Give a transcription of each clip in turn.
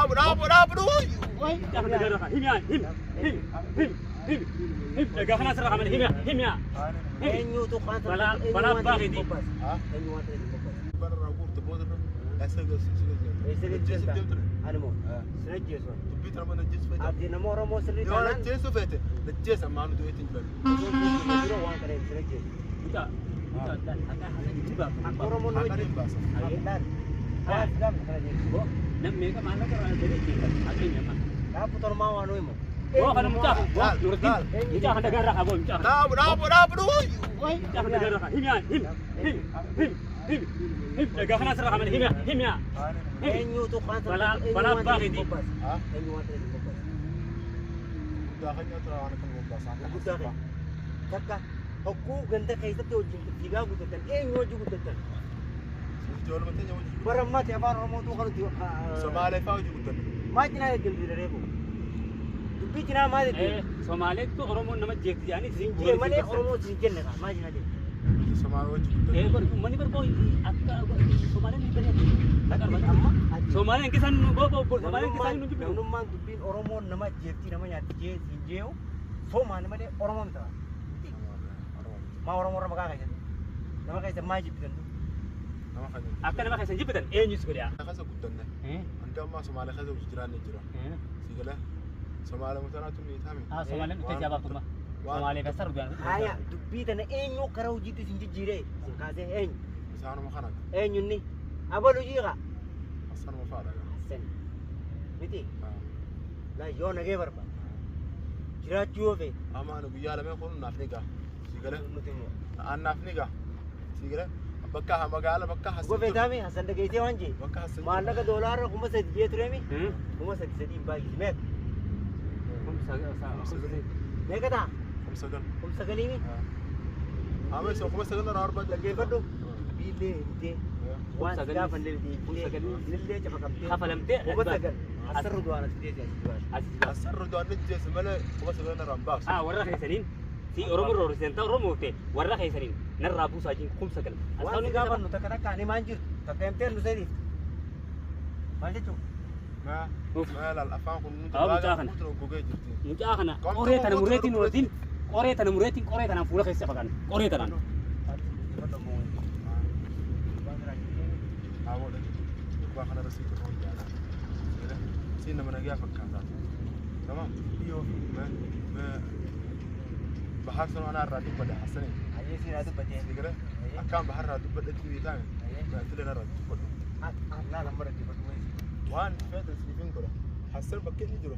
Dhaabu dhaabu dhaabu. Mucaa kana dhagaa irraa himi himi himi himi himi himi dhagaa kana asirraa qabanii himi himi himi. Eenyuutu waan Balaa balaa abbaa keetii. Eenyu waan ta'eef bobbaase? Barra guurte boodarra. Eessa geessu? Eessa Ajjeesuuf geessu? deemtu. Ani moo? Sin ajjeesu. Dubbii tana mana ajjeesuuf feete. Ati nama Oromoo sirrii Yoo taanaan ajjeesuuf feete ajjeesa ammaa nuti weetiin jiran. dura waan kana sin ajjeesu. Mucaa mucaa haqa haqa itti baafama. Akka Oromoo nama Haqan hin ajjeesu. baasa. Laal. Waan silaam kana jechuudha. Boo nam meeqa maallaqa irraa argatee ittiin haqa amma. Dhaabbu tormaa waan himu. Boo kana mucaa boo Nuruddin mucaa kana dhagaa irraa qaboo mucaa kana. Dhaabu dhaabu dhaabu. Mucaa kana dhagaa irraa himi himi himi himi himi himi dhagaa kana asirraa qabanii himi himi himi. Eenyuutu waan Balaa balaa abbaa keetii. bobbaase? Eenyu waan ta'eef bobbaase? Guddaa kan nyaatu waan akka bobbaasa. Guddaa keenya. Takka hokkuu ganda keessatti wajjin fiigaa guddatan eenyu wajjin guddatan? Ijoolluma teenya wajjin. Bara ammaati afaan Oromootu kan nuti. Somaalee fa'aa wajjin guddanne. Maal cinaa deddeemti reefu? Dubbii cinaa maal deddeemti? Somaaleettu Oromoon nama jeeqti jedhanii Siin jee malee Oromoo siin jenne kaa maal cinaa deemti? Somaalee wajjin guddanne. Ee uummanni barboo akka Somaaleen ni bareedu. Amma ati Somaaleen keessaan nu boo boo Somaaleen keessaan nu jibbitu. namnummaan dubbiin Oromoon nama jeeftii nama nyaatti jee siin jee'u soomaan malee Oromoo miti. Maa Oromoo irra maqaa keessatti nama keessa maa jibbitan du? Nama kan Akka nama keessan jibbitan eenyus godhaa. keessa guddanne. Hanga ammaa Somaalee keessa hojii jiraanne jira. Si galee Somaalee mutanaatu ni taame. Ah Somaaleen dhufee siyaa baaftumma. Somaalee keessa rudaan. Haaya dubbii tana eenyu karaa hojiitti isin jijjiiree isin kaasee eenyu Isaanuma kana. eenyu inni abalu jiiqa Asanuma fa'aadha. Hassan miti laa yoo nagee barbaada jiraachuu yoo feete Amma ani guyyaa lameen kun naaf ni ga'a. Si galee nuti immoo an naaf ni ga'a. Si galee bakka magaala bakka Dhuga hasin feetaami Hassan dhageessee waan jee bakka hasin maallaqa doolaara 3000 jee tureemi 3300 hin baay'isi meeqa meeqa ta'a 9,000. 9,000mi Amma isa 9,000 irraa barbaadu. dhaggeeffadhu dubbiillee himtee waan si gaafannee deebitee nillee cafaqamtee Kafalamtee 9,000 Hassan Ruduwaan as fidee si asii baase. Hasan Rudaan ni jeesse malee 9,000 irraa hin baasu. Ah warra keessaniin si Oromoo roorrisan ta'u Oromoo ta'e warra keessaniin narraa buusaa jiin 9,000. Waan si gaafannu takka takka ani maan jirtu takka himtee nu seetiif maal jechuun Maa laal afaan kun nuti Haa, mucaa kana. nuti gogee jirti. Mucaa kana qoree tana mureetiin nuruddin qoree tana mureetiin qoree tanaan fuula keessa faqan qoree tanaan. Haa godhe. Gubbaa kana irra sii tokko jaala. Siin nama nagaa fakkaata. Tamam. Bahar sun ana irraa dubbadha Hassani. Hayyee siinaa dubbatee. Si galee akkaan bahar irraa dubbadhetti beekame. Baatilee irraa dubbadhu. Laal amma dhaggeeffadhu wayii. Waan feetan siif hin godha. Hassan bakki inni jiru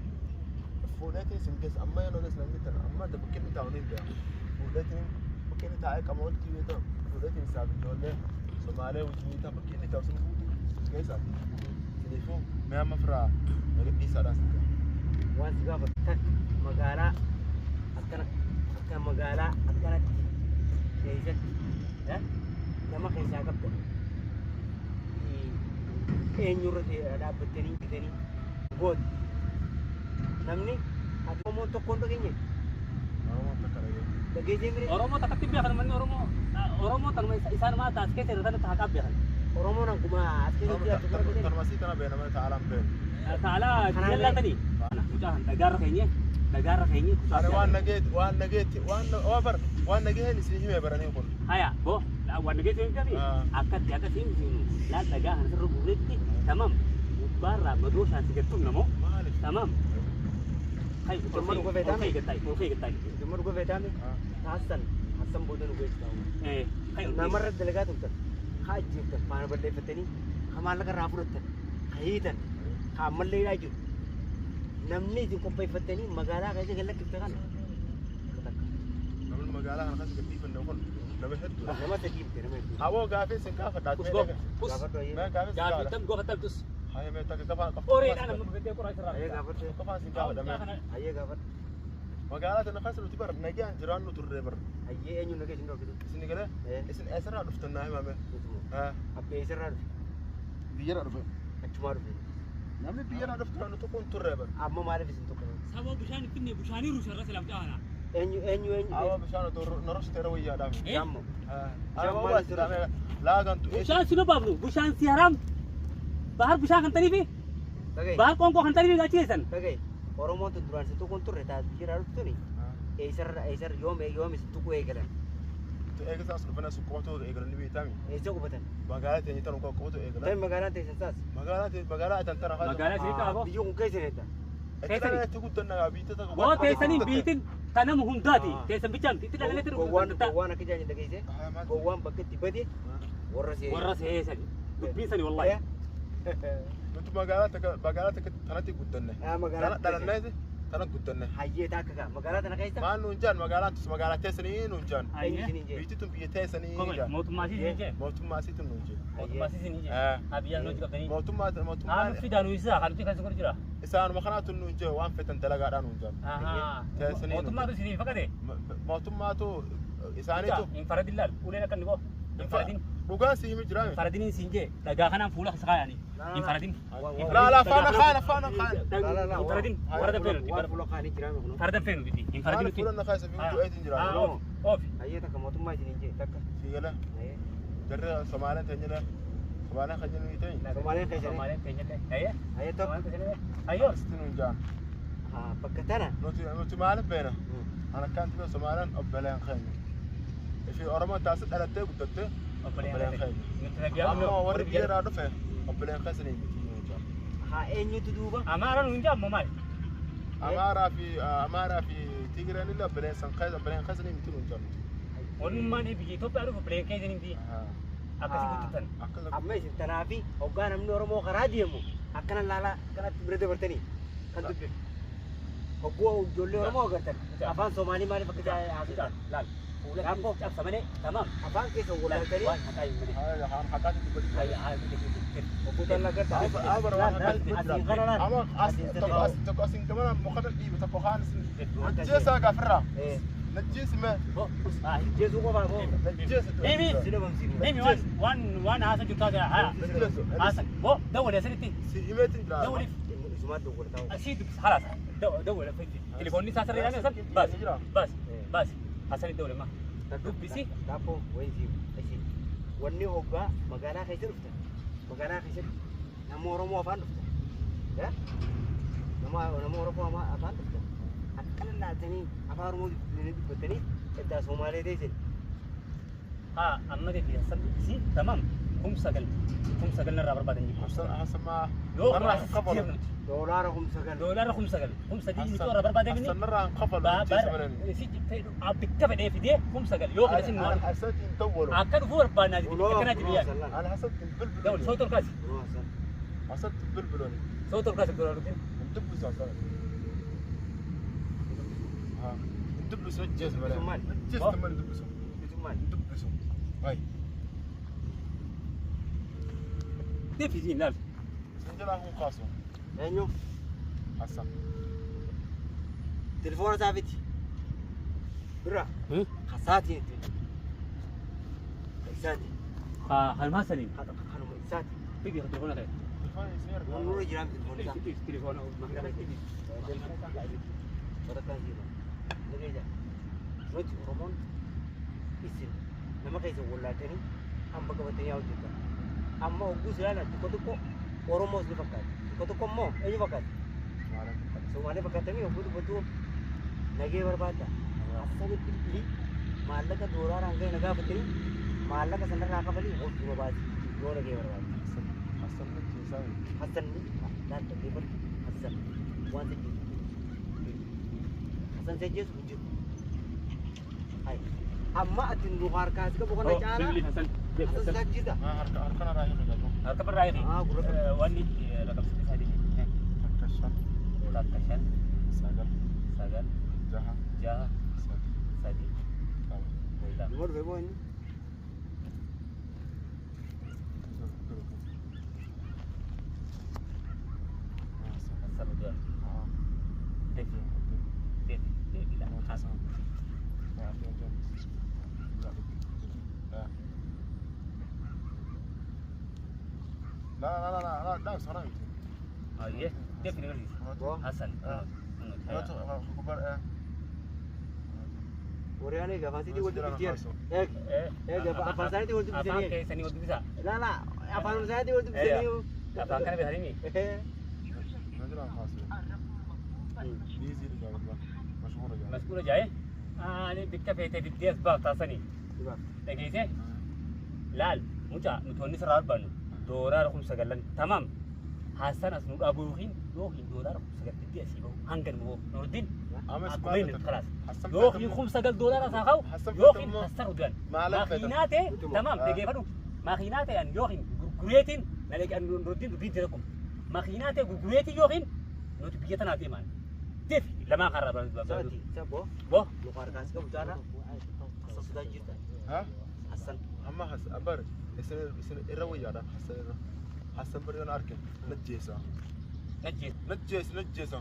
fuudheetiin isin keessa amma yeroo keessa namni tana amma bakki inni taa'u ni beeka. Fuudheetiin bakki inni taa'ee qama walitti beekama. Fuudheetiin isaaf ijoollee Somaalee wajjin ta'a bakki inni taa'u sun guutuu keessa. Siniifuu mee amma firaa dhiisaadhaan sin ga'a. Waan si gaafatu takka magaalaa akkana akka magaalaa akkanatti keessatti nama keessaa qabda. Eenyurra dhaabbattanii bitanii gooti. Namni ati Oromoon tokkoon dhageenye Oromoon takka dhagee. dhageessee mire Oromoo takkatti beekan manni Oromoo Oromoo tanuma isaan maa taas keessa irra tanatti haqaa beekan. Oromoon akkuma as keessatti ati bara bitanii. Tanuma sii tana beena malee ta'alaan beenu. Taalaa jallaatanii. Mucaa kana dhagaarra keenye dhagaarra keenye Ani waan nageetti waan nageetti waan waan bar waan nageen isin himee baranii kun. Haya bo waan nageetti hin gabi akkatti akkatti hin siinu laal dhagaa kana sirra guuretti tamam gubbaarraa madoo shaan si gattuun namoo Maaliif? tamam. Hay Orma dhuga feetaame? ol ka'ii ol ka'ii gattaa. Jumma dhuga feetaame Hassan Hassan booda nu geessita. Eh hay Namarra dalagaa turtan haa ajjeeftan faana balleeffatanii haa maallaqa irraa fudhattan haa hiitan haa ammallee hidhaa jiru. Namni isin qopheeffattanii magaalaa keessa gad lakkifte kana takka Namni magaalaa kana keessa gadhiifanne kun nama hedduudha. nama sadii bite nama hedduu. Aboo gaafii isin gaafadha. Us go us Gaafadhu hayyee. Mee gaafii isin gaafii gaafadha. tam goofatamtus Hayyee mee takka qafaa qoreedhaan amma bufatee qoraa isirraa. Hayyee gaafadhu. qafaa isin gaafadha mee. Hayyee gaafadhu. Magaalaa tana keessa nuti bar nagaan jiraannu turre bar. Hayyee eenyu nagee isin dhorkitu? Isin galee isin eessarraa dhuftan naa himame. Abbee eessarraa dhufe? Biyyarraa dhufe. Achumaa dhufe. Namni biyyarraa dhuftu nu tokkoon turre bar. Amma maaliif isin tokko? Saboo bishaan finne bishaanii rusharra sila mucaa kana. Eenyu eenyu eenyu? Awwa bishaan otoo norositeera wayyaadhaaf. Jaammo. Awwa waa laagantu. Bishaan si baafnu bishaan si haram. Bahar bishaan kan taniifi. Dhagaye. Baal qoonqoo kan ta'anii achi geessan. Dhagaye. Oromoon tun duraan si tuquun turre taat biyya dhuftuni. Eessarra eessarra yoom yoom si tuquu eegalan? Eega as dhufana sun qubatu eegalan ni beekami. Eessa qubatan? Magaalaa teenya tan qubatu Tan eegalan. magaalaan teessan saas. Magaalaa teenya magaalaa tan tana. Magaalaa isii qaabo. Biyyi kun keessa neetta. Teessanii. Itti guddanna biyya takka. Boo teessanii biitin tanamu hundaati. Teessan bichaan itti dhalaleetti Gowwaan gowwaan akka jaanii dhageesse. Gowwaan bakka itti bade warra see. Warra seesani. Dubbiin sani wallahi. Nuti magaalaa takka magaalaa takka tanatti guddanne. Magaalaa Dhalannee tana guddanne. Hayyee taakka gaa magaalaa tana keessa. Maal nuun jaan magaalaan tus magaalaa teessanii nuun jaan. Eenyu isiniin jee? Biyyi tun biyya teessanii jaan. Mootummaa sii jee. Mootummaa asiitu nuun jee. Mootummaa sii jee. Haa biyya nuti qabdanii. Mootummaa Haa mootummaa nu fidaa nu isaa kan nuti kan godhu jira. Isaanuma kanaatu nuun jee waan fetan dalagaadhaan nuun jaan. Teessanii nuun Mootummaatu isinii faqate. Mootummaatu isaaniitu. Hin faradin laal uleen akka inni boo. Hin faradin. Dhugaan si himi jiraame. Faradiniin siin jee dhagaa kanaan fuula isa kaayanii. Hin faradin. Laa laa faana kaana faana kaana. Hin faradin. Farada feenu. Waan fuula kaanii jiraame kun. Farada feenu biti. Hin faradin Faana nuti. fuula na kaasa fi du'eetiin jiraame. Oofi. Oofi. Hayyee takka mootummaa isiniin jee takka. Si gala jarri Somaaleen teenyala Somaaleen kan jennu ta'e. Somaaleen keessa. Somaaleen teenyallee. Hayyee. Hayyee tokko. Somaaleen teenyallee. Hayyoo. Asitti nuun jaan. Bakka tana. Nuti nuti maaliif beena? An akkaan ture Somaaleen obboleen keenya. Ifi Oromoon taasisa dhalattee guddattee obboleen keenya. Amma warri biyya irraa dhufe obboleen keessanii miti nuun jaan. Haa eenyutu duuba? Amaara nuun jaa ammoo maali? Amaaraa fi Amaaraa fi Tigireen illee obboleen san keessa obboleen keessanii miti nuun jaan. Onnummaan biyya Itoophiyaa dhufu obboleen keessanii miti. Akkasii guddatan. Akkas Amma isin tanaa fi hoggaa namni Oromoo karaa deemu akkana laalaa akkanatti bira dabartanii kan dubbisu. Hogguu ijoollee Oromoo agartan afaan Somaalii maaliif akka haasoftan? Laal. Fuula cabsa malee tamaam. Afaan keessa wallaaltanii Waan haqaa hin malee. Haqaatti dubbatu. hogguu tan agartan. Asiin kana laal. Amma as tokko as tokko asin gamana mukata dhiibe tokko kaan najjeesaa gaafirraa. Najjeesi mee. Jeesuu qofaa boo. Najjeesi. Emi. Si dhabamsiisu. Emi waan waan waan haasa jirtu haasa haa. Haasa. Boo dawwale asirratti. Si himeetiin jira. Dawwaliif. Isumaatti dogoggora ta'u. Asii dubbis halaas. Dawwale telefoonni isaa sirrii yaame san baas baas baas Hasani dawwale ma. Dubbisi. Daappoo wayii isin wanni hoggaa magaalaa keessa dhuftan magaalaa keessatti nama Oromoo afaan dhuftan nama nama Oromoo afaan dhuftan akkana laaltanii afaan Oromoo dubbattanii eddaa Somaalee teessan. Haa amma deebi Hassan dubbisi tamaam 9,000 9,000 narraa barbaadan jiru. Hassan Hassan ma. Yoo Narraa hin kafalu. Doolaara 9,000. Doolaara 9,000 3,000 nuti warra barbaadamini. Hassan narraa hin kafalu. Najjeesi malee. Si bikka fedhee fidee 9,000 yoo kana sin Ana Hassan hin dawwalu. akka dhufuu barbaannaa jiru akkana jiru yaadu. Ana Hassan hin Dawwal bilbilu. soo tolkaasi Hassan hin bilbilu. soo tolkaasi doolaara dhufin. Hin dubbisu Hassan. Hin dubbisu najjeesi malee. Najjeesi malee dubbisu. Hin dubbisu. Hai. Deebi laal. Isin jalaa kun kaasu. Eenyu? Hassan. Telefoona isaa fiti. Bira. Kasaatiin itti. Isaati. Haa halmaa saniin. Kanuma isaati. Fidi telefoona ta'e. Telefoona isin ergaa. Nurra jiraam telefoona isaa. Telefoona. Sadarkaan siima. Dhageessa. Nuti Oromoon isin nama keessa wallaaltanii hamba qabatanii haa hojjetan. Amma hogguu silaa tokko tokko Oromoos ni fakkaata. Tokko tokko immoo eenyu fakkaata? Somaalee fakkaatanii hogguu dubbattuu nagee barbaadda. Assani bilbilii maallaqa doolaaraan ga'e na gaafatanii maallaqa sanarraa kafalii hojii baasi yoo nagee barbaadda. Hassan najjeesaa. Hassan laal dhaggeeffadhu Hassan waan sajjeesu Hassan sajjeesu hin jiru. Amma ati nu harkaa si qabu kana caalaa Bilbili Hassan. Hassan sajjita. Harka harka narraa hin galu. Harka barraa eegi. Haa gurra. Wanni lakkoofsa isaa deemi. Takka 5. Takka 5. 9. 9. 6. 6. 3. 3. 2. 2. Numa dhufe boo inni. Hassan udah. Devi. Devi. Devi lah. Hassan. لا لا لا لا لا لا لا Aye. Devi dengan Hassan. Warri egaa afaan isiitii wal dubbifti eeg. Eeg afaan isaaniitii wal Afaan dubbisanii. keessanii wal dubbisaa. Laa laa afaan isaaniitii wal dubbisanii. Afaan kana beekanii. Irraan kaasee. Biizii dha jaalladha. Mashguula jaalladha. Maskuula jaa'e ani bikka feetee fiddee as baaf taasanii dhageessee laal mucaa nuti wanni sirraa barbaannu $9,000 tamaam haasaan as nu dhaabuu yookiin $9,000 fiddee asii bahu hanga nu bahu nurdin Amas akkuma inni kalaas Hassan yookiin $9,000 asaa ka'u Hassan yookiin feetammoo hassan udaan Maalaqa feetan? maakiinaa ta'e tamaam Ah. dhageeffadhu maakiinaa ta'e an yookiin gurgureetiin nurdin dubbiin ta'e tokko maakiinaa ta'e gurgureetiin yookiin nuti biyya tanaa deemaan deef lamaan karraa barbaadu Sa'ati sabbo bo luka harkaas qabu caala Hassan sodaa jirta. Ha? Hassan Amma Hassan abar isin isin irra wayyaadha Hassan irra. Hassan bari yoon arge najjeesa. najjees Najjeesa najjeesa.